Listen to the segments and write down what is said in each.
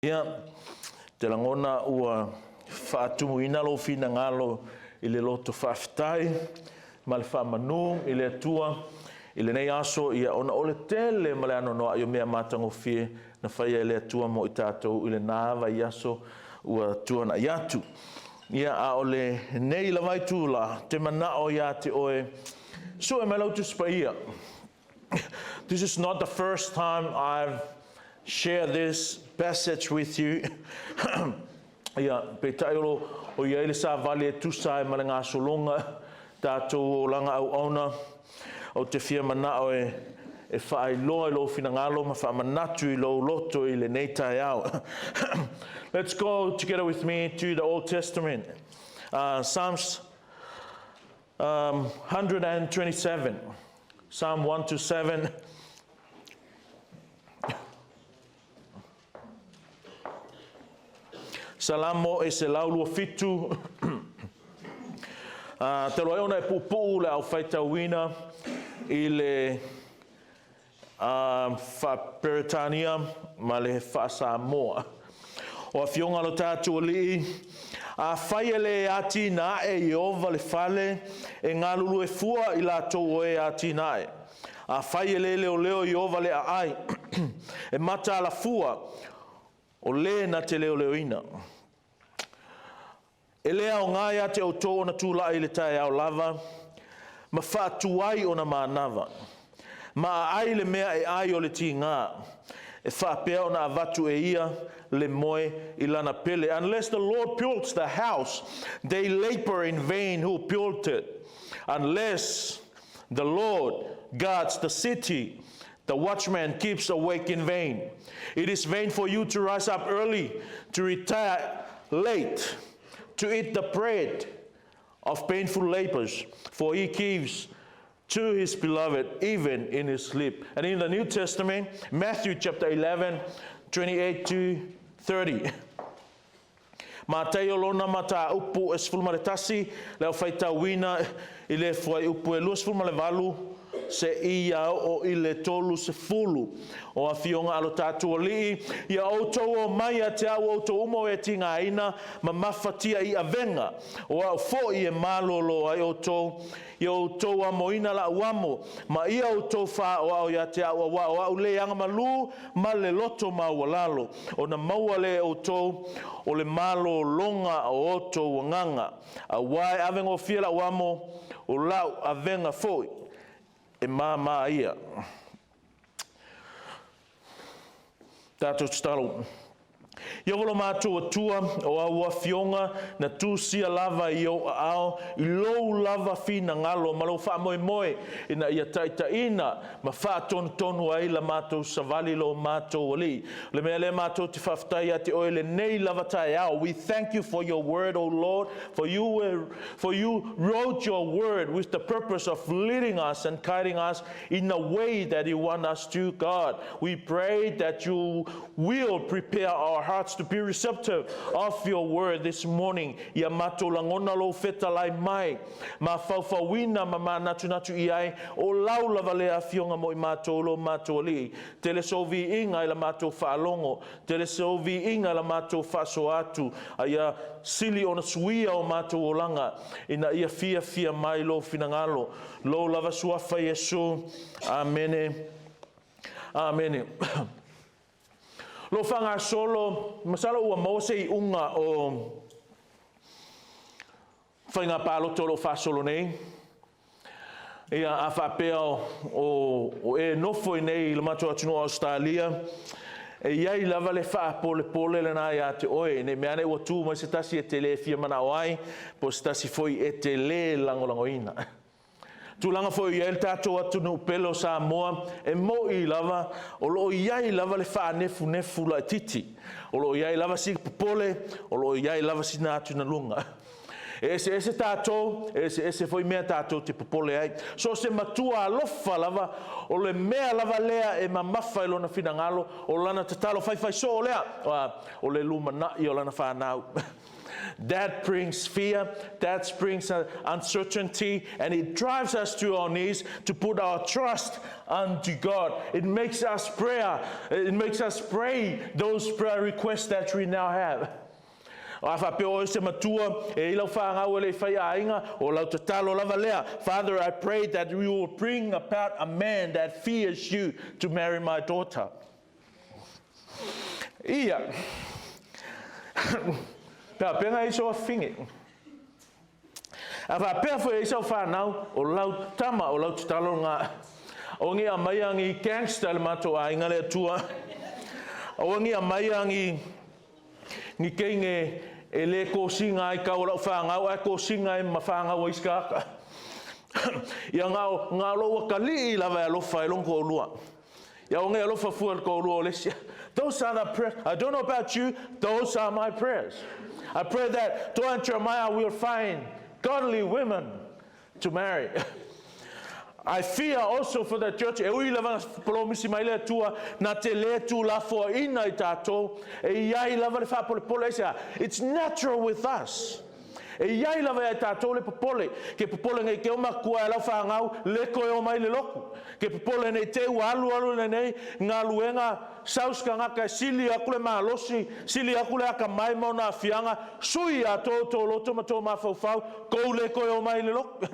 Ia, te lagona ua faatumuina lou finagalo i le loto faafetai ma le faamanu i le Atua i lenei aso, ia ona o le tele ma le anoanoai o mea matagofie na faia e le Atua mo i tatou i lena vaiaso ua tuanai atu. Ia, a o lenei lava itula, te manao ia te oe, sue mai lau Tusi Paia. This is not the first time I've shared this passage with you. Ia, peitai o, o i ai le savali e tusa ai ma le gasologa tatou olaga auauna, ou te fia manao e, e faailoa i lou finagalo ma faamanatu i lou loto i lenei taeao. Let's go together with me to the Old Testament. Psalms 127. Psalm 127. Salamo e 127. Talu ai ona e puupuu le au faitauina i le faa-Peretania ma le faa-Samoa. O afioga lo tatou Alii, afai e le atinae Ieova le fale, e galulue fua i latou o e atinae. Afai e le leoleo Ieova le aai, e mataala fua o le na te leoleoina. E le aoga ia te outou ona tulai i le taeao lava, ma faatuai ona manava, ma aai le mea e ai o le tiga, e faapea ona avatu e ia le moe i lana pele. Unless the Lord builds the house, they labor in vain who built it. Unless the Lord guards the city, the watchman keeps awake in vain. It is vain for you to rise up early, to retire late, to eat the bread of painful labors, for he gives to his beloved even in his sleep. And in the New Testament, Matthew chapter 11, 28 to 30. Mataio lona mataupu e 11, le au faitauina i le fuaiupu e 28 seia oo i le 30. O afioga a lo tatou Alii, ia outou omai ia te au outou uma o e tigaina ma mafatia i avega, o au foi e malōlō ai outou, ia outou amoina laʻu amo, ma ia outou faaoao ia te au, auā o aʻu le agamalu ma le loto maualalo, ona maua lea e outou o le malōlōga o outou agaga. Auā e avegofie laʻu amo, o laʻu avega foi e māmā ia. Tatou tatalo. Ieova lo matou Atua, o au afioga na tusia lava i ou aao i lou lava finagalo ma lou faamoemoe ina ia taitaiina ma faatonutonu ai la matou savali lo matou Alii. O le mea lea matou te faafetai ia te oe lenei lava taeao. We thank you for your word, O Lord, for you wrote your word with the purpose of leading us and guiding us in the way that you want us to, God. We pray that you will prepare our hearts to be receptive of your word this morning. Ia matou lagona lou fetalai mai, mafaufauina ma manatunatu i ai, o lau lava lea afioga mo i matou lo matou Alii. Tele sou viiga i la matou faalogo, tele sou viiga i la matou faasoa atu, a ia sili ona suia o matou olaga, ina ia fiafia mai lou finagalo, lou lava suafa Iesu. Amene. Amene. Lo faagasolo, masalo ua maua se iuga o faiga palota o lo o faasolo nei. Ia, a faapea o e nofo i nei i le matou atunuu o Ausetalia, e i ai lava le faapolepole lena ia te oe, nei mea ane ua tu mai se tasi e te le fia manao ai, po o se tasi foi e te le lagolagoina. Tulaga foi i ai le tatou atunuu pele o Samoa, e mo'i lava, o lo o i ai lava le faanefunefu laitiiti, o lo o i ai lava sina popole, o lo o i ai lava sina atugaluga. E eseese tatou, e eseese foi mea tatou te popole ai. So o se matua alofa lava, o le mea lava lea e mamafa i lona finagalo, o lana tatalo faifai soo lea, o le lumanai o lana fanau. That brings fear, that brings uncertainty, and it drives us to our knees to put our trust unto God. It makes us prayer. It makes us pray those prayer requests that we now have. A faapea o se matua e i lau whangau e le whai aiga o lau tatalo lava lea. Father, I pray that you will bring about a man that fears you to marry my daughter. Ia. Pea penga i so finge. A faapea foi ai sau fanau, o lau tama, o lau tatalo ngā. O ngi a mai angi gangster le matou aiga le Atua. O ngi a mai angi ni keinge e le kosinga ai kau lau whangau, ai kosinga ai ma whangau ai skaka. Ia ngā ngā lo ua kali'i lava e alofa e longo o lua. Ia o nge alofa fua le ko lua o lesia. Those are the prayers. I don't know about you, those are my prayers. I pray that Toa and Jeremiah will find godly women to marry. I fear also for the church. E ui lava polomisi mai le Atua na te le tūlafoaina i tātou. E iai lava le whaapolepole aisea. It's natural with us. E iai lava ia tātou le popole. Ke popole nei ke o makua e lau whangau, le koe o mai le loku. Ke popole nei te ua alu alu le nei ngā luenga sauska ngaka e sili aku le malosi, sili aku le aka mai ma ona afianga, sui a tō tō loto ma tō mafaufau, kou le koe o mai le loku.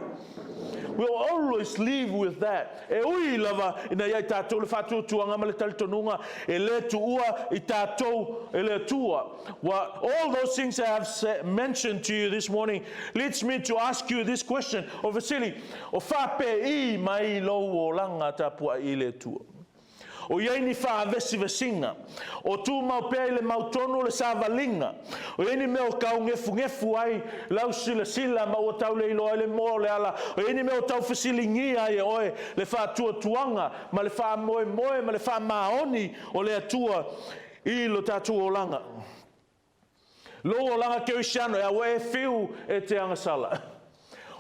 We'll always live with that. E ui lava ina ia i tātou le whātuatuanga ma le talitonuga e le tuua i tātou e le Atua. Well, all those things I have mentioned to you this morning leads me to ask you this question. O Vasili, o whape i mai lou o langa tapua i le Atua. O iai ni whaavesivesinga. O tū mau pea i le mautonu le savalinga. O iai ni mea o kau ngefu ngefu ai lau sila sila ma ua tau le iloa ai le moa o le ala. O iai ni mea o tau fesilingia ai e oe le whaatuatuanga ma le whaamoemoe ma le whaamaoni o le Atua i lo tātou olanga. Lou olaga kerisiano e aua e fiu e te agasala.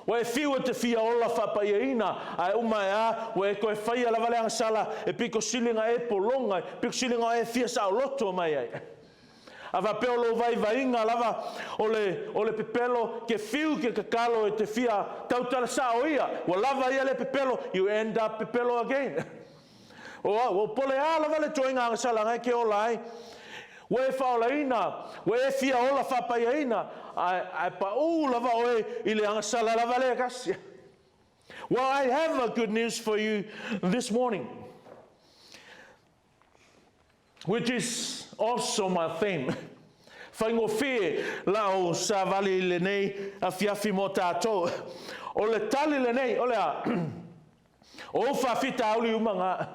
Ua e fiu e te fia ola faapaiaina, ae uma e a, ua e koe faia lava le agasala e piko sili ga e pologa, e piko sili ga e fia saoloto mai ai. A faapea o lou vaivaiga lava o le, o le pepelo ke fiu ke kakalo e te fia tautala sao ia, ua lava ia le pepelo, you end up pepelo again. O au, ua pole a lava le toega agasala ngai ke ola ai. Ua e faaolaina, ua e fia ola faapaiaina, ae, ae paʻū lava oe i le agasala lava lea kasi. Well, I have a good news for you this morning, which is also my theme. Faigofie lau savali lenei afiafi mo tātou. O le tali lenei, o le a, o ou faafitauli uma ngā.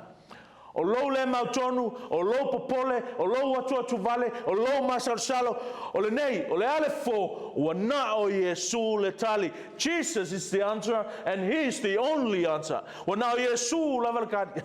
O lou le mautonu, o lou popole, o lou atuatu vale, o lou masalosalo, o lenei, o le ale fo, ua na o Iesu le tali. Jesus is the answer and he is the only answer. Ua na o Iesu lava le kali.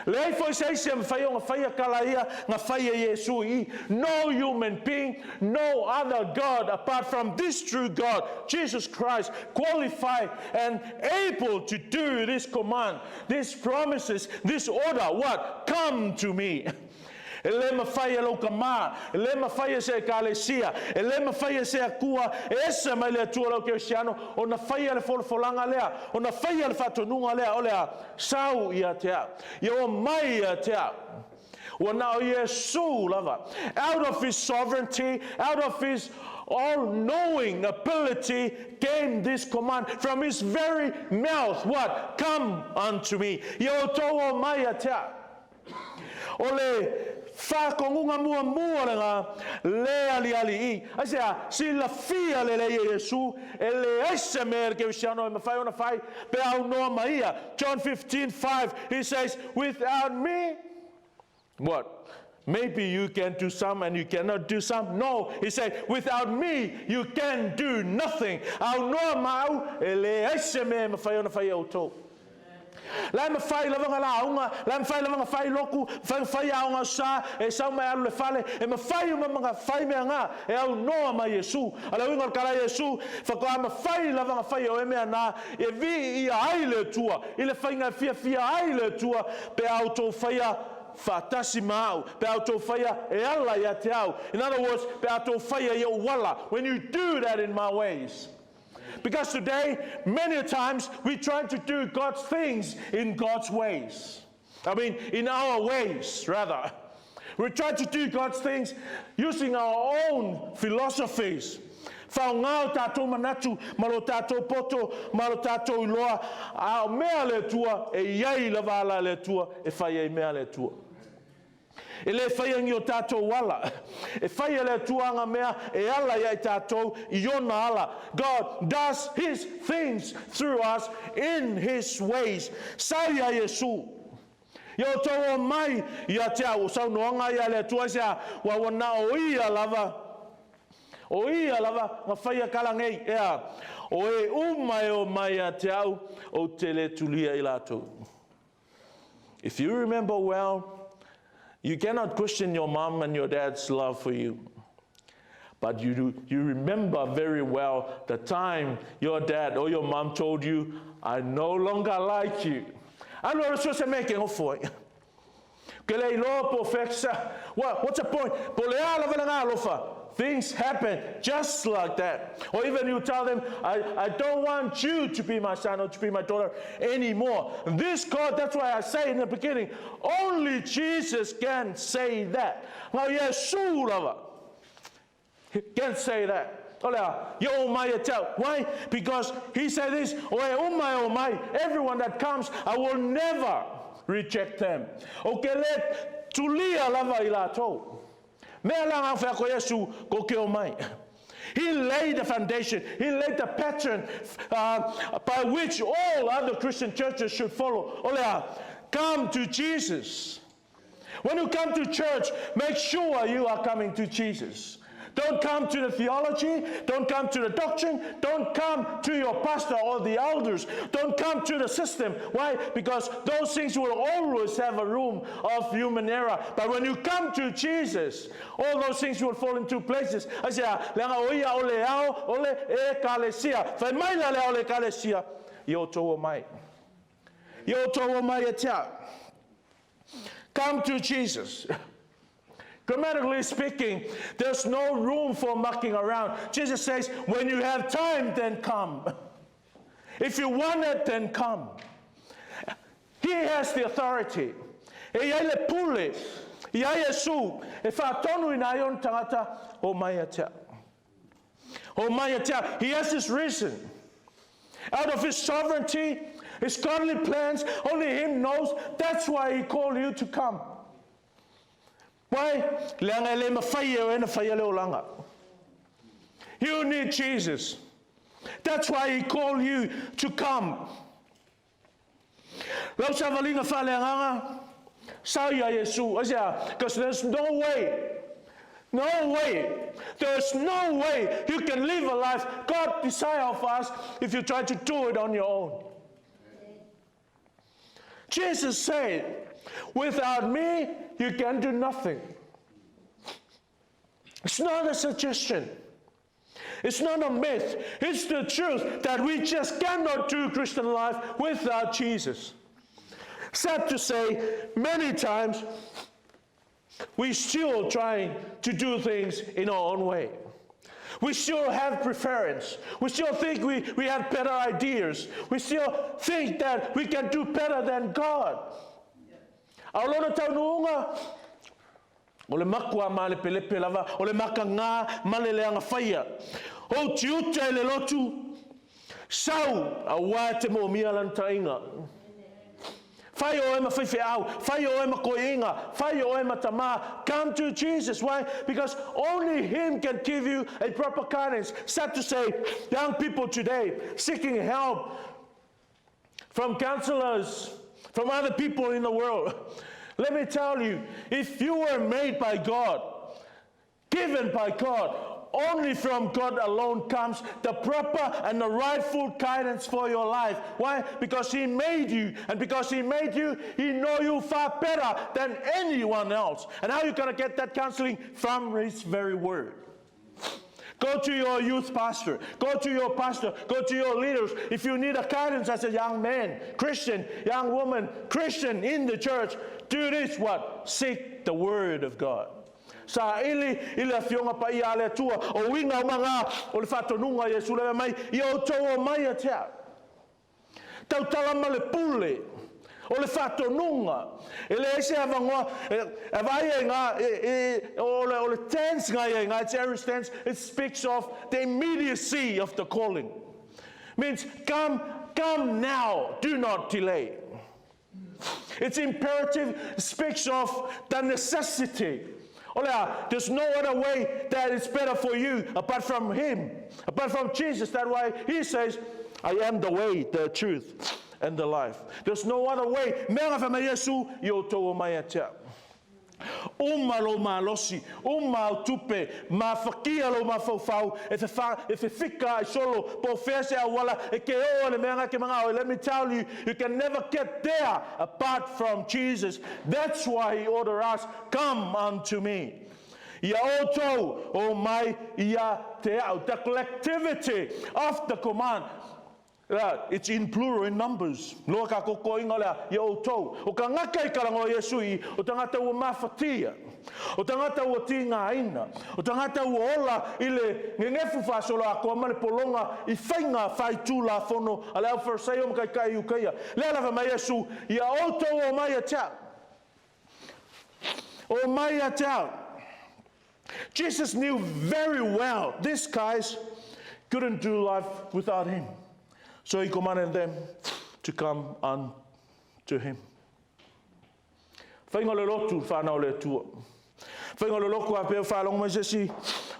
Leai foi se isi e mawhai o ngā whaia kala ia, ngā whaia Iesu i. No human being, no other God apart from this true God, Jesus Christ, qualified and able to do this command, these promises, this order. What? Come to me. E le mawhai e lau kamā, e le mawhai e se ekalesia, e le mawhai e se akua, e ese mai le Atua lau kerisiano, o na whaia le folafolanga lea, o na whaia le whatonuga lea, o le a sau ia te au. Ia o mai ia te au. Ua na o Iesu lava. Out of his sovereignty, out of his all-knowing ability came this command from his very mouth. What? Come unto me. Ia o tau o mai ia te au. O le whakongunga muamua le ngā le aliali i. Aisea, silafia lelei e Iesu, e leai se mea e le kerisiano e mawhai ona whai, pe au noa ma ia. John 15:5, he says, without me, what? Maybe you can do some and you cannot do some. No, he said, without me, you can do nothing. Au noa ma au, e leai se mea e mawhai ona whai e outou. La e mawhai lava ngā launga, la e mawhai lava ngā whai loku, whai whai ao ngā sa, e sau mai alu le fale, e mawhai uma ma ngā whai mea ngā, e au noa mai Iesu. A le uiga o le kala Iesu, whakoa mawhai lava ngā whai o e mea nā, e vi ia ai le Atua, i le whainga e fiafia ai le Atua, pe au tō whaia faatasi ma au, pe a outou faia e ala ia te au. In other words, pe a outou faia i ou ala. When you do that in my ways. Because today, many a times, we try to do God's things in God's ways. I mean, in our ways, rather. We try to do God's things using our own philosophies. Faaaoga o tatou manatu ma lo tatou poto ma lo tatou iloa, a o mea a le Atua, e i ai lava ala a le Atua e fai ai mea a le Atua. E le faia ni o tatou ala. E fai e le Atua ana mea e ala ia i tatou i ona ala. God does His things through us in His ways. Sau ia Iesu. Ia outou omai ia te au. O saunoaga ia a le Atua aisea? Ua ua na o Ia lava. O Ia lava na faia kala nei, ea, o e uma e omai ia te au, ou te le tulia i latou. If you remember well, you cannot question your mom and your dad's love for you. But you, do, you remember very well the time your dad or your mom told you, I no longer like you. Alu alu sue se mea e ke nofo ai. Ke le iloa po o fea sa. What, what's the point? Po o le a lava le agaga alofa. Things happen just like that. Or even you tell them, I, I don't want you to be my son or to be my daughter anymore. This God, that's why I say in the beginning, only Jesus can say that. Na Iesu lava can say that. O le a, ia omai ia te au. Why? Because he said this, o e uma e omai, everyone that comes, I will never reject them. O ke le tulia lava i latou. Mea la ngā whea ko Iesu, ko ke omai. He laid the foundation. He laid the pattern by which all other Christian churches should follow. O le a, come to Jesus. When you come to church, make sure you are coming to Jesus. Don't come to the theology. Don't come to the doctrine. Don't come to your pastor or the elders. Don't come to the system. Why? Because those things will always have a room of human error. But when you come to Jesus, all those things will fall into places. Aisea, leaga o ia o le ao o le Ekalesia. Fai mai la le ao o le Ekalesia, ia outou omai. Ia outou omai ia te au. Come to Jesus. Grammatically speaking, there's no room for mucking around. Jesus says, when you have time, then come. If you want it, then come. He has the authority. E i ai le pule, i a Iesu, e faatonu ina ai ona tagata, omai ia te au. Omai ia te au. He has his reason. Out of his sovereignty, his godly plans, only him knows. That's why he called you to come. Why? Leaga e le mafai e oe ona faia le olaga. You need Jesus. That's why he called you to come. Lau savaliga faaleagaga, sau ia Iesu. Aisea? Because there's no way, no way, there's no way you can live a life God desire of us if you try to do it on your own. Jesus said, without me, you can do nothing. It's not a suggestion. It's not a myth. It's the truth that we just cannot do Christian life without Jesus. Sad to say, many times we still trying to do things in our own way. We still have preference. We still think we have better ideas. We still think that we can do better than God. A o lona taunuuga, o le makua malepelepe lava, o le makagā ma le leaga faia. O utiuta i le lotu, sau, aua e te moomia lana taaiga. Fai oe ma faifeau, fai oe ma koiina, fai oe ma tamā. Come to Jesus. Why? Because only Him can give you a proper guidance. Sad to say, young people today seeking help from counselors, from other people in the world. Let me tell you, if you were made by God, given by God, only from God alone comes the proper and the rightful guidance for your life. Why? Because He made you. And because He made you, He knows you far better than anyone else. And how are you going to get that counseling? From His very word. Go to your youth pastor. Go to your pastor. Go to your leaders. If you need a guidance as a young man, Christian, young woman, Christian in the church, do this what? Seek the word of God. Saili i le afioga paia a le Atua. O uiga uma na o le faatonuga a Iesu lea mai, ia outou omai ia te au. Tautala ma le pule o le faatonuga. E leai se avanoa, e vaai ai i ina, o le tense na i ai ina, it's aorist tense, it speaks of the immediacy of the calling. Means, come, come now, do not delay. It's imperative, speaks of the necessity. O le a, there's no other way that is better for you apart from him, apart from Jesus. That's why he says, I am the way, the truth, and the life. There's no other way. Mea nga fai mai Iesu, ia outou omai ia te au. Uma lou malosi, uma au tupe, mafakia lou mafaufau, e e fefika ai solo, po o fea se auala e ke oo i le mea nga ke mangao ai. Let me tell you, you can never get there apart from Jesus. That's why he order us, come unto me. Ia outou omai ia te au. The collectivity of the command. It's in plural, in numbers. Loa ka kokoinga o le a, ia outou. O ka ngaka i karanga o Iesu i, o tangata ua mafatia. O tangata ua tīngāina. O tangata ua ola i le ngegefu faasolo akoa ma le pologa i faiga fai tulafono a le au Farisaio ma kaikai Iukaia. Lea lava mai Iesu, ia outou omai ia te au. Omai ia te au. Jesus knew very well these guys couldn't do life without him. So he commanded them to come unto him. Faiga o le lotu, whanau o le Atua. Faiga o le lotu a pea whalongo mai se isi,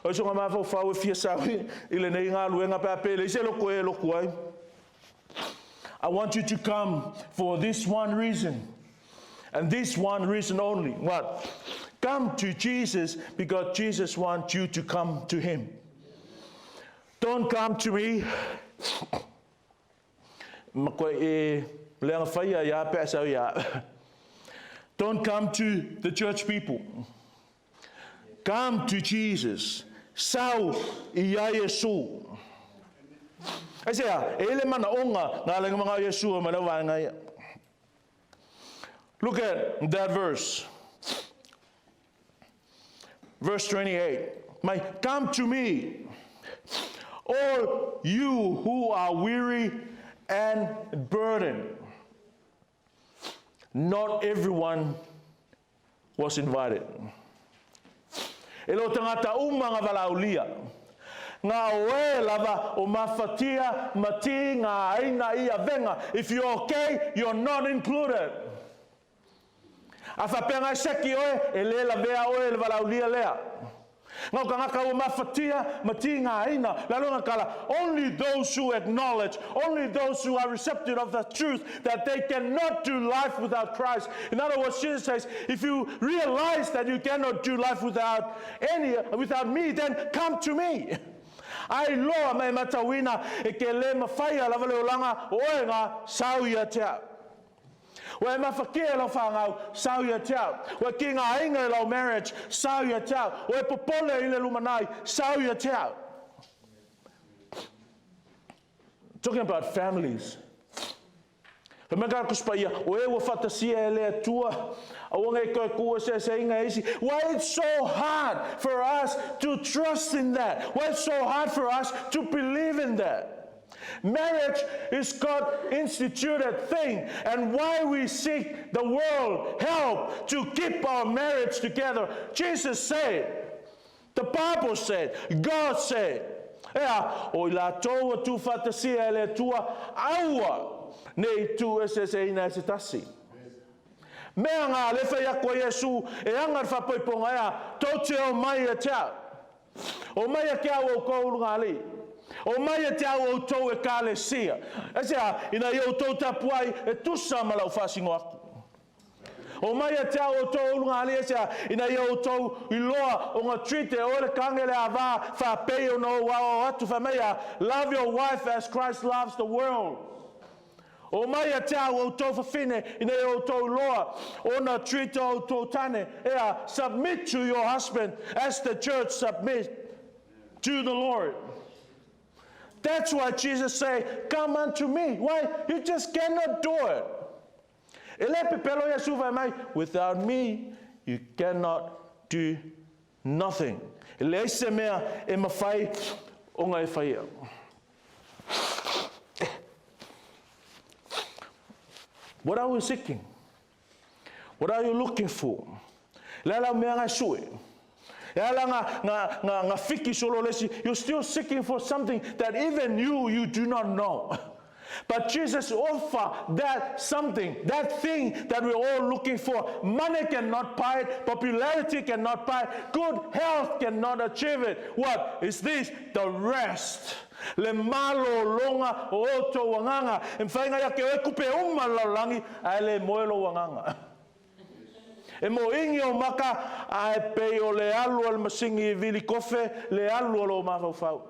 o iso ngā mafaufau e fia sau i lenei galuega pe a pe leai se loko e loku ai. I want you to come for this one reason. And this one reason only. What? Come to Jesus because Jesus wants you to come to him. Don't come to me. Ma koe e leaga whaia ia pe sau ia. Don't come to the church people. Come to Jesus. Sau ia Iesu. Aisea, e i le manaoga nga lenga mangao Iesu ma lau vaega ia. Look at that verse. Verse 28. Mai, come to me, all you who are weary and burdened. Not everyone was invited. E le o tagata uma nga valaaulia. Nga o e lava o mafatia ma ti nga aina i avenga. If you're okay, you're not included. A faapea nga e seki oe, e le lavea oe e le valaaulia lea. Nga o tagata ua mafatia ma tigaina, lalo nga kala, only those who acknowledge, only those who are receptive of the truth that they cannot do life without Christ. In other words, Jesus says, if you realize that you cannot do life without any, without me, then come to me. Ai loa mai matauina e ke le mawhai a lava le olanga o oe nga sau ia te au. Ua e mawhakia e lau whangau, sau ia te au. Ua ki ngā inga e lau marriage, sau ia te au. Ua e popole i le lumanai, sau ia te au. Talking about families. Fai mai ka Tusi Paia, o e ua whatasia e le Atua, aua nei koe kua eseeseinga e isi. Why it's so hard for us to trust in that? Why it's so hard for us to believe in that? Marriage is God instituted thing, and why we seek the world help to keep our marriage together. Jesus said, the Bible said, God said, Ea, o i latou ua tuufatasia e le Atua, aua ne i tuueseeseina e se tasi. Mea nga le whai ako a Iesu e anga le whapoiponga ea, tou te omai ia te au. Omai ia ke au oukou ulugalii. Omai ia te au outou ekalesia. Aisea, ina ia outou tapuai e tusa ma lau faasino aku. Omai ia te au outou ulugalii, aisea, ina ia outou iloa o nga treat e oe le kange le ava faapei ona ou aoao atu fai mai ia, love your wife as Christ loves the world. Omai ia te au outou fafine ina ia outou iloa ona treat o outou tane, ea, submit to your husband as the church submit. to the Lord. That's why Jesus say, come unto me. Why? You just cannot do it. E le pepelo Iesu fai mai, without me, you cannot do nothing. E leai se mea e mafai ona e faia. What are we seeking? What are you looking for? Le ala mea ngai sue. E ala nga, nga, nga, nga fiki solo lesi. You're still seeking for something that even you, you do not know. But Jesus offer that something, that thing that we're all looking for. Money cannot buy it, popularity cannot buy it, good health cannot achieve it. What is this? The rest. Le malōlōga o outou agaga. E mafai ona ia te oe kupe uma le lalolagi, ae le moe lou agaga. E moʻiga o maka, ae pei o le alu a le masini i vili kofe, le alu o lou mafaufau.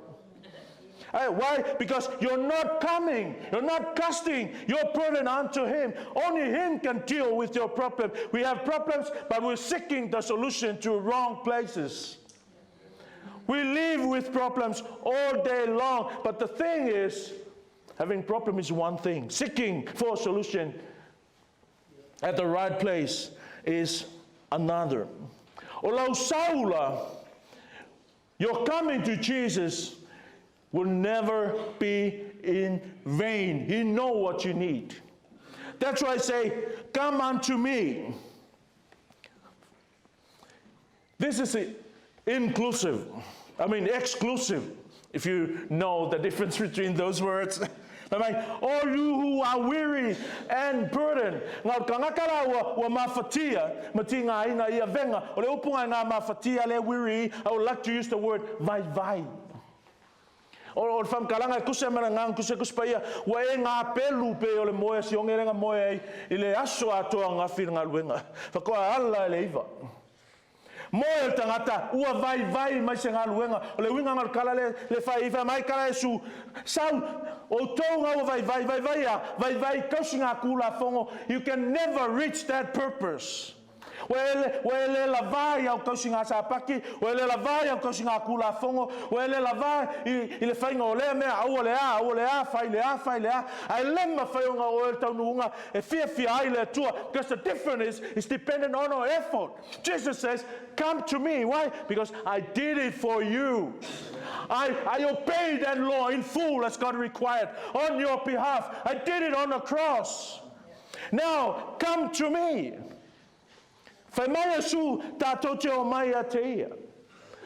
Ae, why? Because you're not coming, you're not casting your burden unto Him. Only Him can deal with your problem. We have problems, but we're seeking the solution to wrong places. We live with problems all day long, but the thing is, having problem is one thing. Seeking for a solution at the right place is another. O lau saula, your coming to Jesus will never be in vain. He know what you need. That's why I say, come unto me. This is inclusive. I mean, exclusive, if you know the difference between those words. Fai mai, all you who are weary and burdened. Ngā o kangaka la ua, ua mafatia, ma ti ngā ina ia venga. O le upu ngai ngā mafatia le weary, I would like to use the word vai vai. O, o le whamkalanga e kusa mana ngā kusa kusa pa ia, ua e ngā pelu pe o le moe si onge lenga moe ai, i le aso atoa ngā whiringa ngā luenga. Whakoa ala e le iwa. Moe le tagata, ua vaivai mai se galuega. O le uiga o le kala le, le fai i fai mai kala e su, sau, outou nga ua vaivai, vaivai a, vaivai kausi nga kulafogo. You can never reach that purpose. Ua e, ua e le lavā i au kausi ngā sāpaki, ua e le lavā i au kausi ngā kulafogo, ua e le lavā i, i le faiga o lea mea, aua le a, aua le a, fai le a, fai le a, ae le mafai ona oe le taunuuga e fiafia ai le Atua, because the difference is, is dependent on our effort. Jesus says, come to me. Why? Because I did it for you. I, I obeyed that law in full as God required on your behalf. I did it on the cross. Now, come to me. Fai mai Iesu, tātou te o mai a te ia.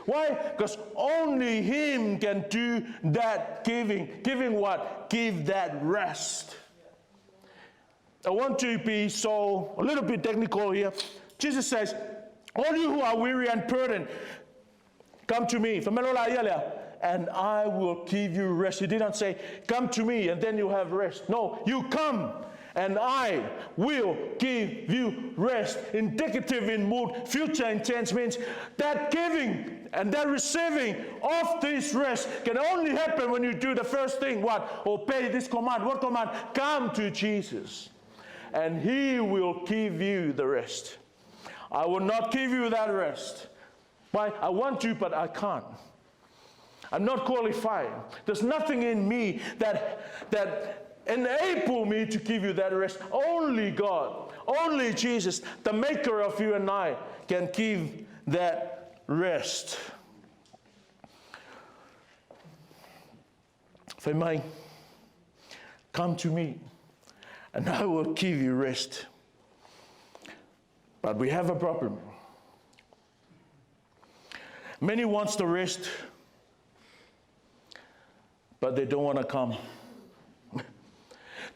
Why? Because only Him can do that giving. Giving what? Give that rest. I want to be so a little bit technical here. Jesus says, all you who are weary and burdened, come to me. And I will give you rest. He did not say, come to me and then you have rest. No, you come and I will give you rest. Indicative in mood, future intense means that giving and that receiving of this rest can only happen when you do the first thing, what? Obey this command. What command? Come to Jesus, and He will give you the rest. I will not give you that rest. Why? I want to, but I can't. I'm not qualified. There's nothing in me that, that enable me to give you that rest. Only God, only Jesus, the maker of you and I, can give that rest. Fai mai, come to me, and I will give you rest. But we have a problem. Many wants the rest, but they don't want to come.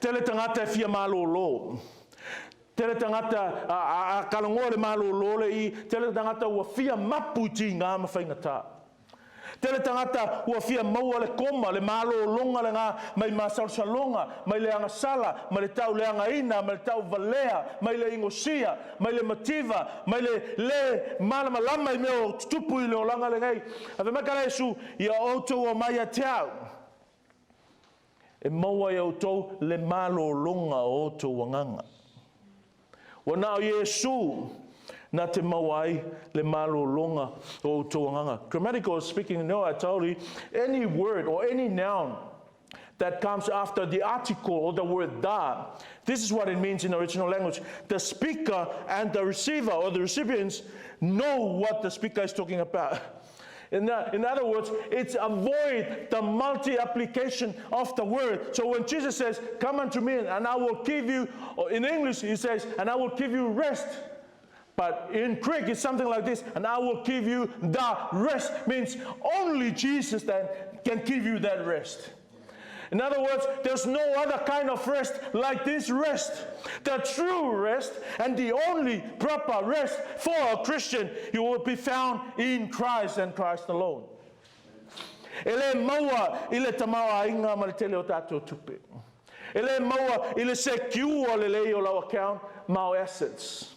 Tele tagata e fia malōlō. Tele tagata a, a, a kalangoa le malōlō le i, tele tagata ua fia mapu i tīgā ma faigata. Tele tagata ua fia maua le koma, le malōlōga le ngā mai masalosaloga, mai le agasala, mai le tauleagaina, mai le tauvalea, mai le inosia, mai le mativa, mai le lē malamalama i mea o tutupu i le olaga lenei. A fai mai ka la Iesu, Ia outou omai ia te au, e maua ai outou le malōlōga o outou agaga. Ua na o Iesu Na te maua ai le malologa o outou agaga. Grammatical speaking, no, I told you, any word or any noun that comes after the article or the word the, this is what it means in the original language. The speaker and the receiver or the recipients know what the speaker is talking about. In, in other words, it's avoid the multi-application of the word. So when Jesus says, come unto me and I will give you, or in English he says, and I will give you rest. But in Greek, it's something like this, and I will give you the rest. Means only Jesus then can give you that rest. In other words, there's no other kind of rest like this rest. The true rest and the only proper rest for a Christian, you will be found in Christ and Christ alone. E le maua i le tamaoaiga ma le tele o tatou tupe. E le maua i le secure lelei o lau account ma o assets.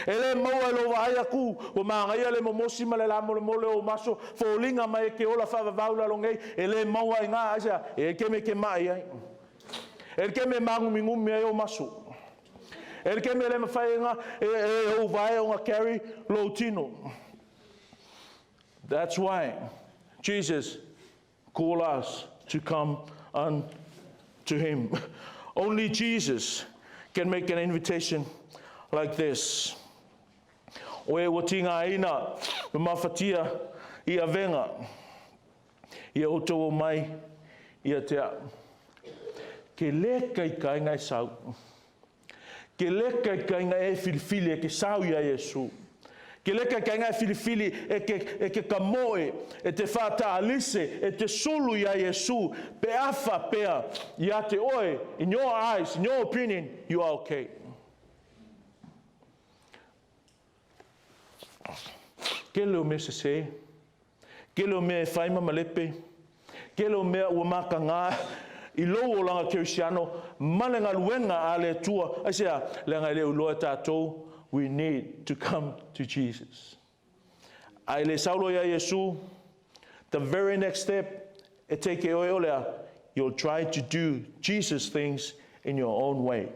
E le maua i lou vaai aku ua magaia le momosi ma le lamolemole o ou maso foliga mai e ke ola faavavau lalogei. E le maua i gā aisea? E like me ke maʻi ai. E like me māgumigumi ai ou maso. E like me le mawhai e ngā, e, e ou vae o ngā carry lou tino. That's why Jesus called us to come unto him. Only Jesus can make an invitation like this. O e ua tīngāina ma mafatia i avenga ia outou o mai ia te au. Ke le kaikainga e sau. Ke le kaikainga e filifili e ke sau ia Iesu. Ke le kaikainga e filifili e ke, e ke kamoe, e te whātaalise, e te sulu ia Iesu, pe awha pea ia te oe, in your eyes, in your opinion, you are okay. Kele o mea sese, kele o mea e whai ma malepe, kele o mea ua makagā i lou olaga kerisiano ma le galuega a le Atua. Aisea? Leaga e le o iloa e tatou, we need to come to Jesus. A e le saulo iā Iesu, the very next step e take e oe o le a, you'll try to do Jesus things in your own way.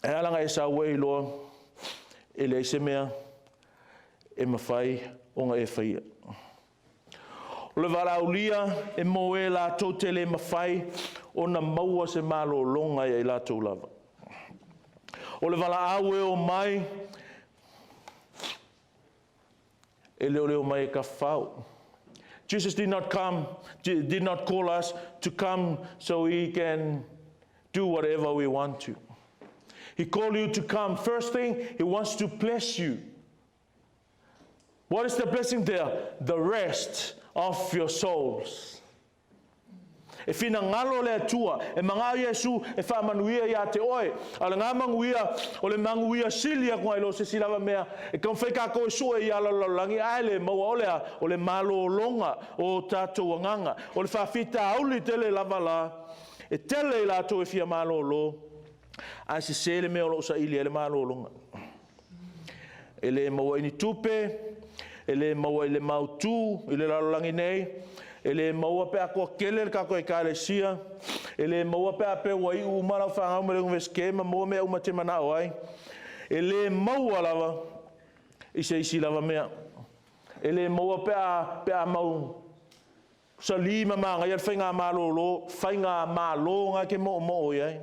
E alanga e sau e iloa e leai se mea e mawhai o nga e whaia. O le valaaulia e mo e latou te le mawhai ona maua se malologa ia i latou lava. O le valaau e o mai e leoleo mai e kafau. Jesus did not come, did not call us to come so he can do whatever we want to. He called you to come. First thing, he wants to bless you. What is the blessing there? The rest of your souls. E finagalo le Atua, e magao Iesu e faamanuia ia te oe. A o le ga manuia, o le manuia sili aku nai lo se isi lava mea, e taumafai tatou e sue i ala o le lalolagi, ae le maua o le a? O le malologa o tatou agaga. O le faafitauli tele lava la, e tele i latou e fia malolo, ae sese le mea o lo o saili ai le malologa. E le maua i ni tupe, e le maua i le mautū i le lalolagi nei, e le maua pe a toatele le tatou ekalesia, e le maua pe a pei ua iu uma lau fanau mai le Iunivesite ma maua mea uma e te manao ai. E le maua lava i se isi lava mea. E le maua pe a, pe a mau salī ma magaia le faigamalolo, faigamalo na e te moomoo i ai.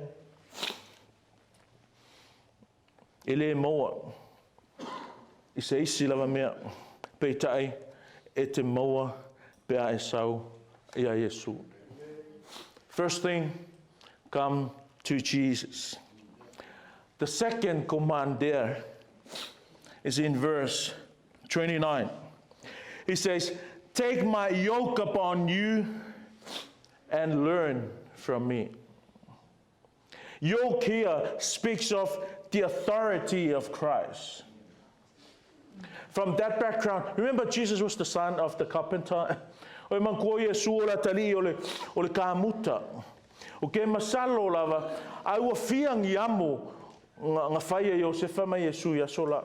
E le maua i se isi lava mea, peitai e te maua pe a e sau ia Iesu. First thing, come to Jesus. The second command there is in verse 29. He says, Take my yoke upon you and learn from me. Yoke here speaks of the authority of Christ. From that background, remember Jesus was the son of the carpenter. O e manatua Iesu o le atalii o le, o le kamuta. O ke masalo lava, ai ua fia ni amo nga, nga fai e Iosefa ma Iesu i aso la.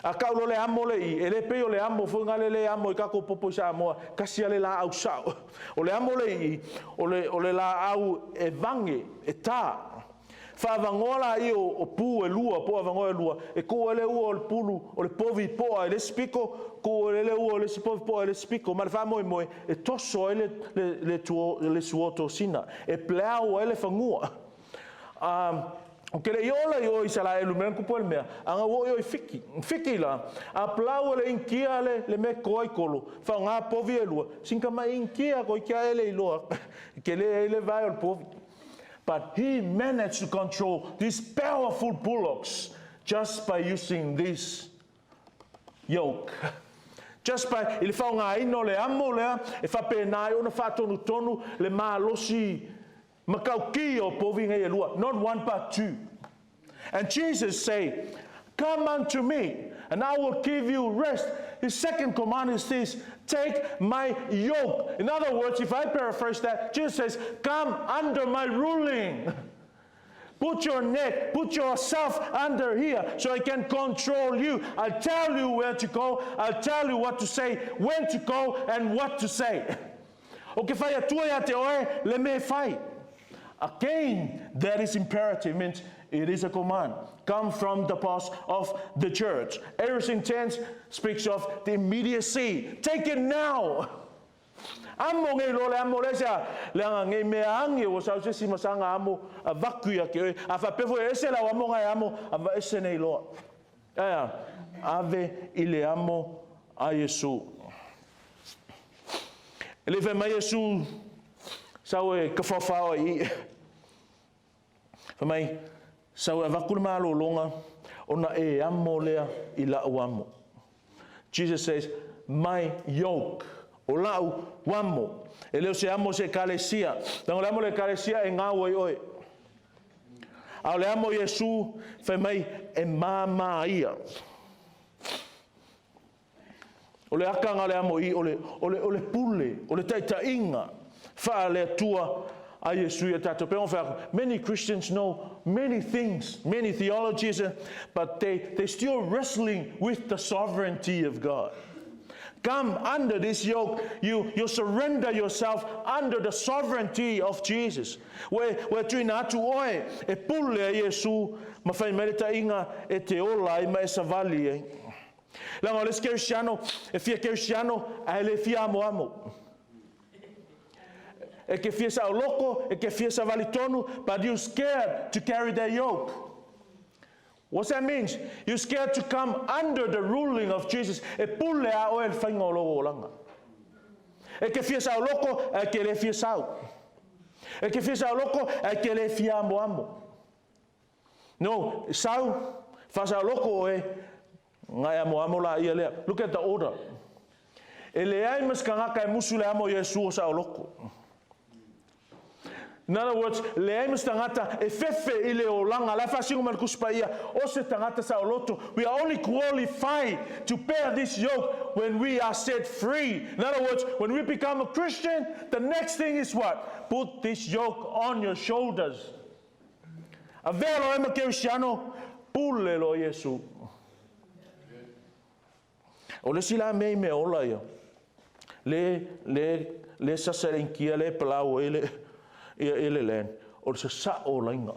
A kau loa le amo le i, e le pei o le amo foi ngale le amo i kako popo i Samoa, kasi a le laau sao. O le amo le i, o le, o le laau e vange, e tā. Faavagoa laia o pu e lua po o avanoa e lua e tuu ai le ua o le pulu o le povi poa i le isi pito, tuu ai le ua o le isi povi poa i le isi pito, ma le faamoemoe e toso ai le suo tosina, e plow ai le fanua. Ou te le i ola i o i Isaraelu mea na tupu ai le mea, a na ua oo i o i Fiti. Fiti la, a plow e le Initia le mea e toa i tolo, faaaoga povi e lua, sina tamai Initia toeitiiti lava e le iloa tele ai le vae o le povi. But he managed to control these powerful bullocks just by using this yoke. Just by i le faaaogaina o le amo lea e faapena ai ona faatonutonu le malosi matautia o povi nei e lua. Not one but two. And Jesus say, "Come unto me, and I will give you rest." His second command is this: "Take my yoke." In other words, if I paraphrase that, Jesus says, "Come under my ruling. Put your neck, put yourself under here so I can control you. I'll tell you where to go, I'll tell you what to say, when to go, and what to say. Ou te fai atua ia te oe le mea e fai." Again, that is imperative, means it is a command. Come from the boss of the church. Aorist tense speaks of the immediacy. Take it now. Amo nei loa le amo lea sea leaga nei mea agi ua sau se isi ma saga amo avaku ia te oe. A faapea foi e ese lau amo na e amo, aveese nei loa. Ae a? Ave i le amo a Iesu. E le i fai mai Iesu, sau e tafaofao ai i i. Fai mai, sau e avatu le malologa ona e amo lea i la'u amo. Jesus says, "My yoke," o la'u amo. E le o se amo o se Ekalesia. Leaga o le amo o le Ekalesia e gau ai oe. A o le amo o Iesu, fai mai, e māmā ia. O le akaga o le amo i, o le, o le, o le pule, o le taitaiga faale-Atua a Iesu ia tatou. Pei ona fai atu, many Christians know many things, many theologies, but they still wrestling with the sovereignty of God. Come under this yoke, you surrender yourself under the sovereignty of Jesus. Ua tuuina atu oe e pule a Iesu ma fai mai le taiga e te ola ai ma e savali ai. Leaga o le isi kerisiano, e fia kerisiano ae le fia amoamo. E te fia saoloko, e te fia savali tonu, but you scared to carry that yoke. What that means? You scared to come under the ruling of Jesus. E pule a oe le faiga o lou olaga. E te fia saoloko, ae te le fia sau. E te fia saoloko, ae te le fia amoamo. No, sau, faasaoloko oe, ngai amoamo laia lea. Look at the order. E leai ma se tagata e musu le amo o Iesu o saoloko. In other words, leai ma se tagata e fefe i le olaga la e faasino mai le Tusi Paia o se tagata saoloto. We are only qualified to bear this yoke when we are set free. In other words, when we become a Christian, the next thing is what? Put this yoke on your shoulders. Avea loa oe ma kerisiano, pule loa Iesu. O le isi la mea i mea ola ia, le, le, le sasa i le Initia le palau ai le, ia, ia le land, o le sasa'o o laiga.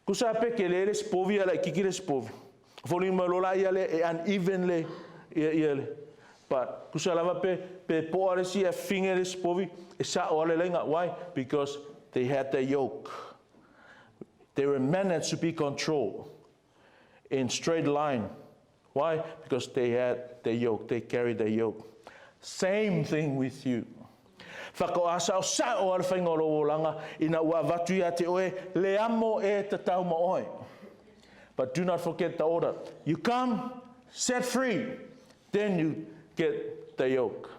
Tusa pe tele le isi povi ae laitiiti le isi povi. Foliga mai loa la ia lea e uneven le, ia, ia le, but tusa lava pe, pe po'a le isi ae fine le isi povi, e sa'o lava le laiga. Why? Because they had the yoke. They were managed to be controlled in straight line. Why? Because they had the yoke. They carried the yoke. Same thing with you. Whakaoasaosao a le faiga o lou olaga ina ua avatu ia te oe le amo e tatau ma oe. But do not forget the order. You come, set free, then you get the yoke.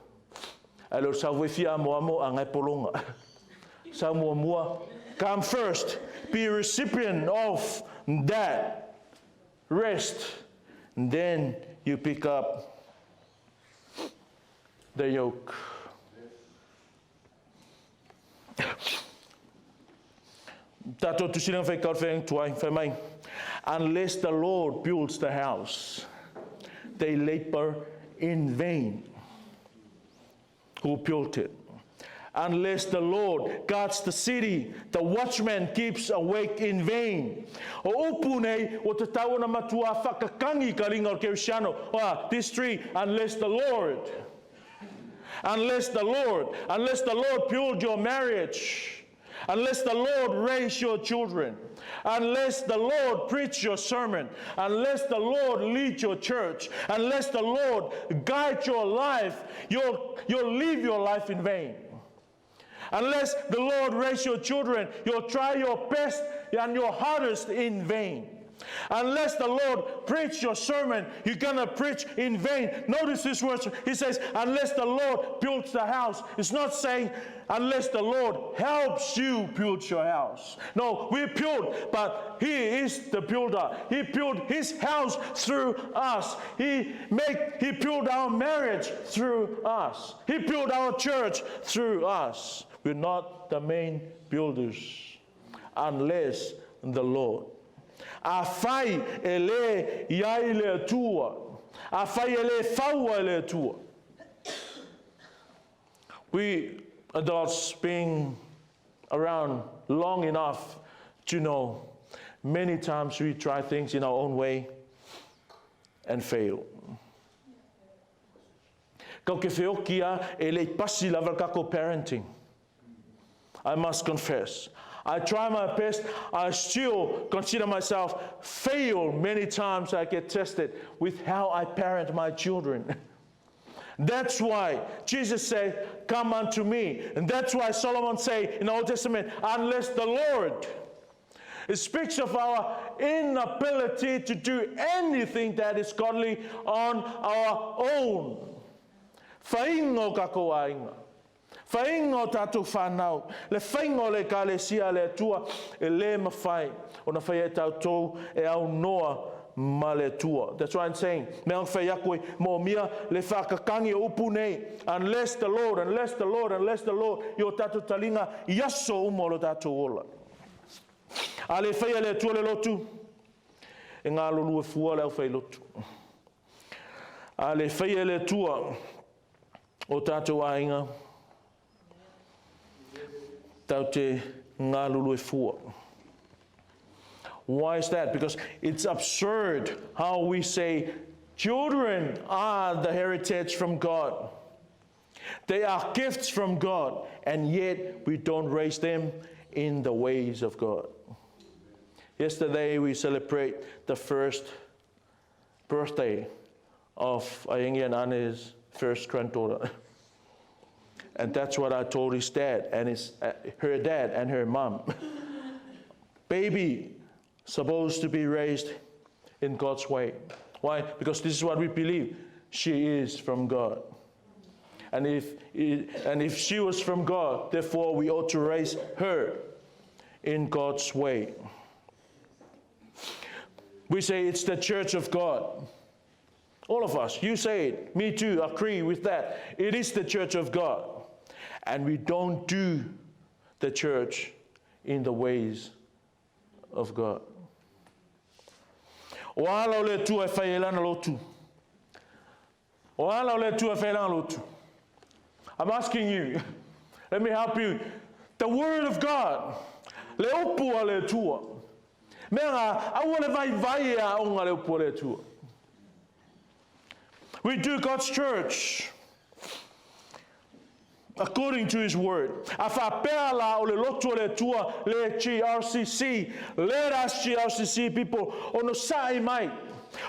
Ae le o le sau foi fia amoamo a ngai pologa. Sau muamua, come first, be a recipient of that rest, then you pick up the yoke. Tātou tusina whai kaur whai tuai, whai mai. Unless the Lord builds the house, they labor in vain who built it. Unless the Lord guards the city, the watchman keeps awake in vain. O upu nei, ua tatau ona matuā whakakangi ka ringa o le Kerisiano. Oa, this tree, unless the Lord, unless the Lord, unless the Lord build your marriage, unless the Lord raise your children, unless the Lord preach your sermon, unless the Lord lead your church, unless the Lord guide your life, you'll, you'll live your life in vain. Unless the Lord raise your children, you'll try your best and your hardest in vain. Unless the Lord preach your sermon, you're going to preach in vain. Notice this verse. He says, unless the Lord builds the house. It's not saying, unless the Lord helps you build your house. No, we build, but He is the builder. He built His house through us. He make He built our marriage through us. He built our church through us. We're not the main builders unless the Lord. Afai e le i ai le Atua. Afai e le faua e le Atua. We adults being around long enough to know many times we try things in our own way and fail. Kau ke wheoki a e lei pasi lava le kako parenting. I must confess. I try my best. I still consider myself fail many times I get tested with how I parent my children. That's why Jesus said, Come unto me. And that's why Solomon say in the Old Testament, unless the Lord It speaks of our inability to do anything that is godly on our own. Whainga o kakou aiga. Whainga o tātou whānau. Le whainga o le ekalesia a le Atua e le mawhai ona whai e tātou e au noa ma le Atua. That's why I'm saying, mea whai aku e mō mia le whakakangi o upu nei. Unless the Lord, unless the Lord, unless the Lord, i o tātou talinga i aso uma o lo tātou ola. A le whaia le Atua le lotu, e ngā lolu e fua le au whai lotu. A le whaia le Atua o tātou aiga, tau te ngā lulu e fua. Why is that? Because it's absurd how we say children are the heritage from God. They are gifts from God, and yet we don't raise them in the ways of God. Yesterday we celebrate the first birthday of Ayangi and Ane's first granddaughter. And that's what I told his dad and his, her dad and her mom. Baby supposed to be raised in God's way. Why? Because this is what we believe. She is from God. And if, and if she was from God, therefore we ought to raise her in God's way. We say it's the church of God. All of us, you say it, me too, agree with that. It is the church of God. And we don't do the church in the ways of God. O ala o le Atua e whai e lana lotu. O ala o le Atua e whai e lana lotu. I'm asking you, let me help you. The word of God, le upu a le Atua. Mea ngā, aua le vai vai e a onga le upu a le Atua. We do God's church according to his word. A whapea la o le lotu o le Atua le GRCC. Let us GRCC people ono sa'i mai.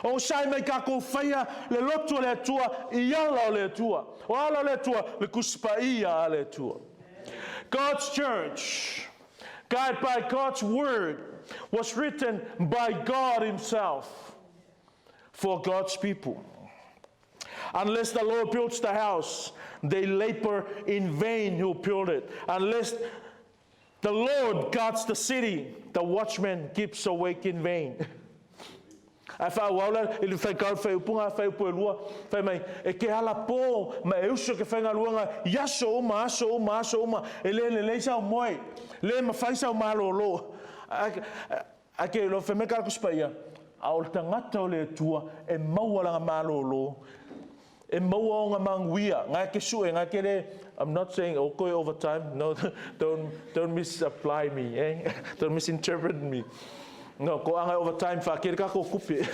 O sa'i mai kākou whaia le lotu o le Atua i ala o le Atua. O ala o le Atua le kuspaia a le Atua. God's church, guided by God's word, was written by God himself for God's people. Unless the Lord builds the house, they labor in vain who build it. Unless the Lord guards the city, the watchman keeps awake in vain. Ae whaauau la, i le whai kau whai upunga, whai upu e lua, whai mai, e ke ala pō, ma e uso ke whai ngā luanga, i aso uma, aso uma, aso uma, e le le lei sau moe, le ma whai sau malo lo. A ke lo whai me ka kuspa ia, a o le tangata o le Atua e maua langa malōlō. E maua ona manuia, nga ke sue, nga ke le, I'm not saying okay over time. No, don't misapply me, eh? Don't misinterpret me. No, ko anga over time fa ke ka ko kupe.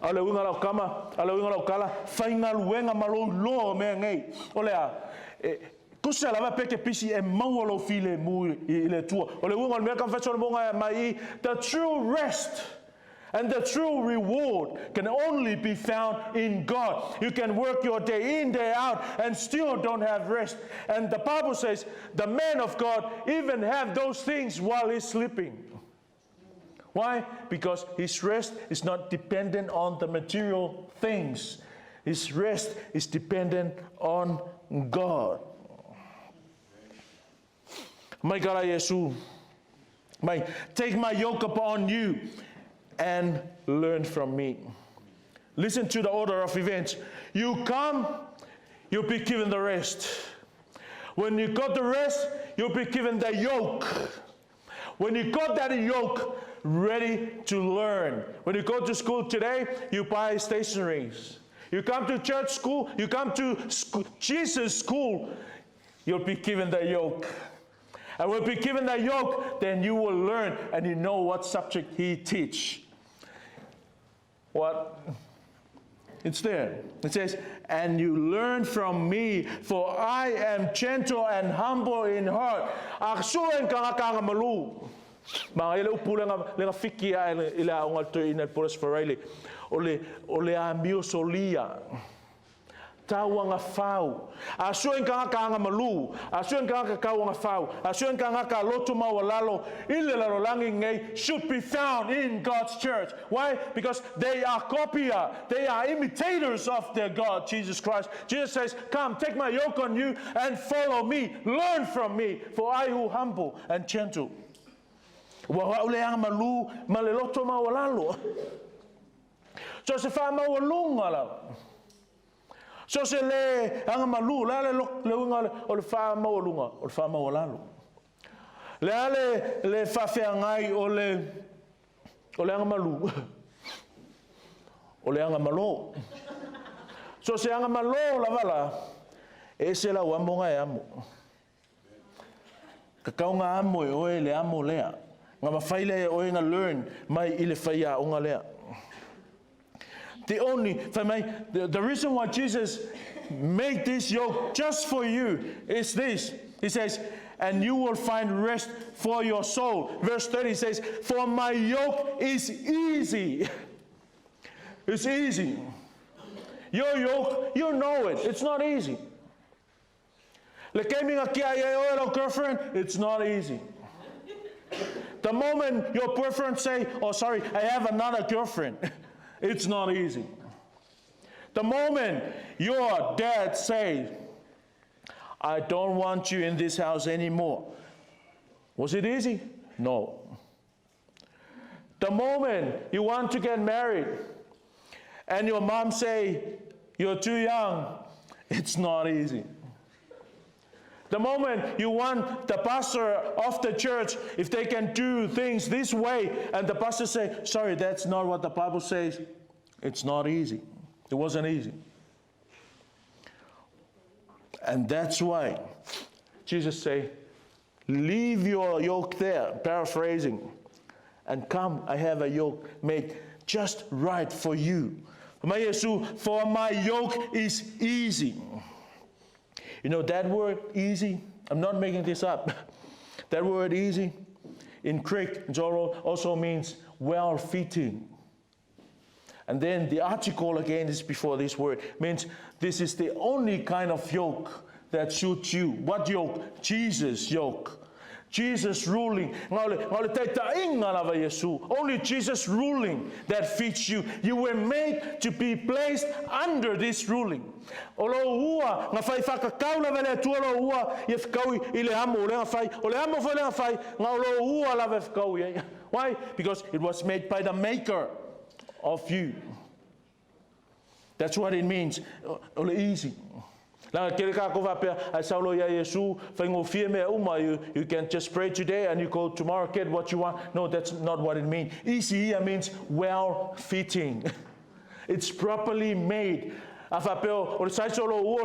A le uinga lau kama, a le uinga lau kala, faigaluega ma lou iloa o mea nei. O le a, e, tusa lava pe ke pisi e maua lou filemu i le Atua. O le uiga o le mea ka mawhai Solomonga e mai i, the true rest and the true reward can only be found in God. You can work your day in, day out, and still don't have rest. And the Bible says the man of God even have those things while he's sleeping. Why? Because his rest is not dependent on the material things. His rest is dependent on God. Mai kala Iesu, mai, take my yoke upon you and learn from me. Listen to the order of events. You come, you'll be given the rest. When you got the rest, you'll be given the yoke. When you got that yoke, ready to learn. When you go to school today, you buy stationaries. You come to church school, you come to school, Jesus school, you'll be given the yoke. And when be given that yoke, then you will learn and you know what subject he teach. What? It's there. It says, and you learn from me, for I am gentle and humble in heart. A suen ka nga malu. Ma ele upu le nga fiki a i le aoga le toeaina i le Poles Faraile, o le, o le amio solia. Tauanga fau. A sue ngaka anga malu, a sue ngaka kauanga fau, a sue ngaka loto maualalo i le lalolagi nei should be found in God's church. Why? Because they are copia, they are imitators of their God, Jesus Christ. Jesus says, come, take my yoke on you and follow me. Learn from me, for I who humble and gentle. Ua o au le aga malū ma le loto maualalo. So se faamaualuga lava. So se le aga malū, le a le, le uiga o le faamaualuga, o le faamaualalo. Le a le, le faafeagai o le, o le aga malū, o le aga malō. So se aga malō lava la, e ese lau amoga e amo. Kakau nga amo e oe le amo lea. Nga mawhai lea e oe nga learn mai i le whaiaonga lea. The only, whai mai, the reason why Jesus made this yoke just for you is this. He says, and you will find rest for your soul. Verse 30 says, for my yoke is easy. It's easy. Your yoke, you know it. It's not easy. Le keimi nga kia ia e oe lau girlfriend, it's not easy. The moment your boyfriend say, oh sorry, I have another girlfriend, it's not easy. The moment your dad say, I don't want you in this house anymore, was it easy? No. The moment you want to get married and your mom say, you're too young, it's not easy. The moment you want the pastor of the church, if they can do things this way, and the pastor say, sorry, that's not what the Bible says, it's not easy. It wasn't easy. And that's why Jesus say, leave your yoke there, paraphrasing, and come, I have a yoke made just right for you. For my yoke is easy. You know that word easy? I'm not making this up. That word easy in Greek, Joro, also means well-fitting. And then the article again is before this word, means this is the only kind of yoke that suits you. What yoke? Jesus yoke. Jesus ruling. Only Jesus ruling that fits you. You were made to be placed under this ruling. O lou ua, nga whai whakakau lava le Atua lou ua, ia whikau i le amo o le nga whai, o le amo foi le nga whai, nga o lou ua lava e whikau i ai. Why? Because it was made by the maker of you. That's what it means. O le easy. Langa kere ka ko whapea, ai saulo ia Iesu, whaingofie mea uma, you can just pray today and you go tomorrow, get what you want. No, that's not what it means. Easy here means well-fitting. It's properly made. A faapea o le size o lou ua o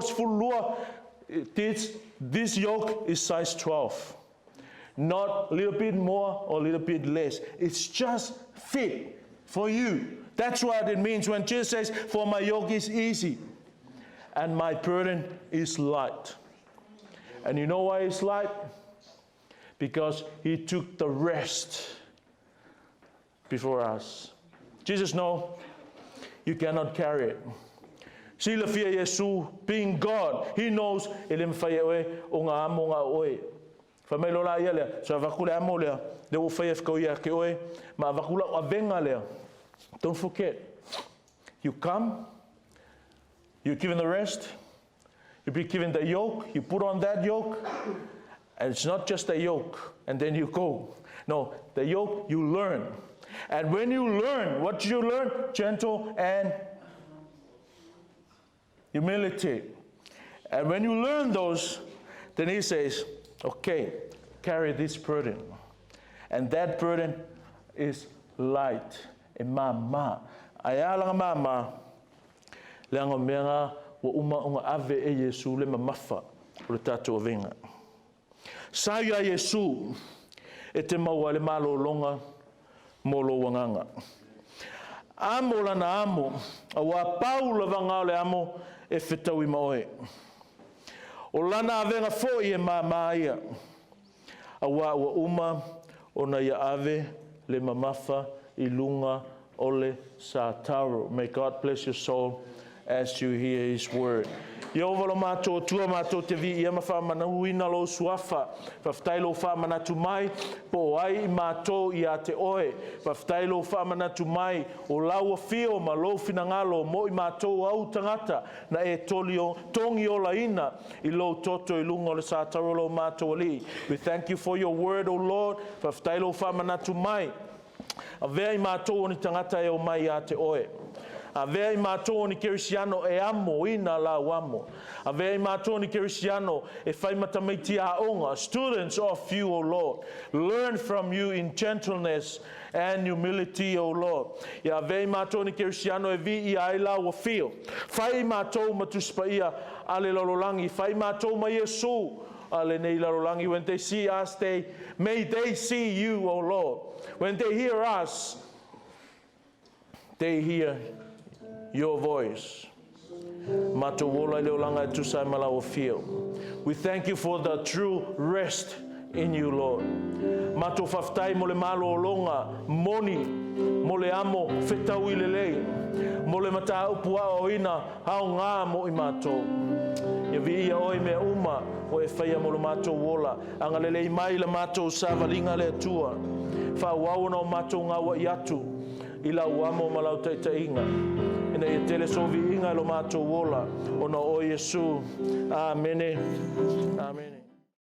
le 12, this yoke is size 12. Not a little bit more or a little bit less. It's just fit for you. That's what it means when Jesus says, "For my yoke is easy and my burden is light." And you know why it's light? Because he took the rest before us. Jesus know you cannot carry it. Silafia Iesu, being God, he knows e le mawhai e oe o ngā amo ngā oe. Whai mai lola ia lea, so avaku le amo lea, le ua whai e whakau ia ke oe, ma avaku lau avenga lea. Don't forget, you come, you're given the rest, you'll be given the yoke, you put on that yoke, and it's not just a yoke, and then you go. No, the yoke you learn. And when you learn, what do you learn? Gentle and humility. And when you learn those, then he says, "Okay, carry this burden." And that burden is light. E mama. Ai alanga mama, leaga o mea na ua uma ona ave e Iesu le mamafa o le tatou avega. Sau iā Iesu e te maua ai le malologa mo lou agaga. Amo lana amo, auā pau lava na o le amo e fetaui ma oe. O lana avega foi e māmā ia, auā ua uma ona ia ave le mamafa i luga o le sataro. May God bless your soul as you hear his word. Ieova lo matou Atua, matou te viia ma faamanuina lou suafa. Faafetai lou faamanatu mai, po o ai i matou ia te oe. Faafetai lou faamanatu mai, o lau afio ma lou finagalo mo i matou au tagata na e toli o, togiolaina i lou toto i luga o le sataro lo matou Alii. We thank you for your word, O Lord. Faafetai lou faamanatu mai. Avea i matou o ni tagata e omai ia te oe. Avea i matou o ni kerisiano e amoina lau amo. Avea i matou o ni kerisiano e fai ma tamaiti aoga, students of you, O Lord. Learn from you in gentleness and humility, O Lord. Ia avea i matou o ni kerisiano e viia ai lau afio. Fai i matou ma Tusi Paia a le lalolagi. Fai i matou ma Iesu a lenei lalolagi. When they see us, may they see you, O Lord. When they hear us, they hear your voice. Matou ola i le olaga e tusa ai ma lau afio. We thank you for the true rest in you, Lord. Matou faafetai mo le malologa moni, mo le amo fetaui lelei, mo le mataupu aoaoina aogā mo i matou. Ia viia oe i mea uma ua e faia mo lo matou ola. Agalelei mai le matou savaliga le Atua. Faaauau ona o matou gauai atu i lau amo ma lau taitaiga. Ina ia tele sou viiga i lo matou ola, ona o Iesu. Amene. Amene.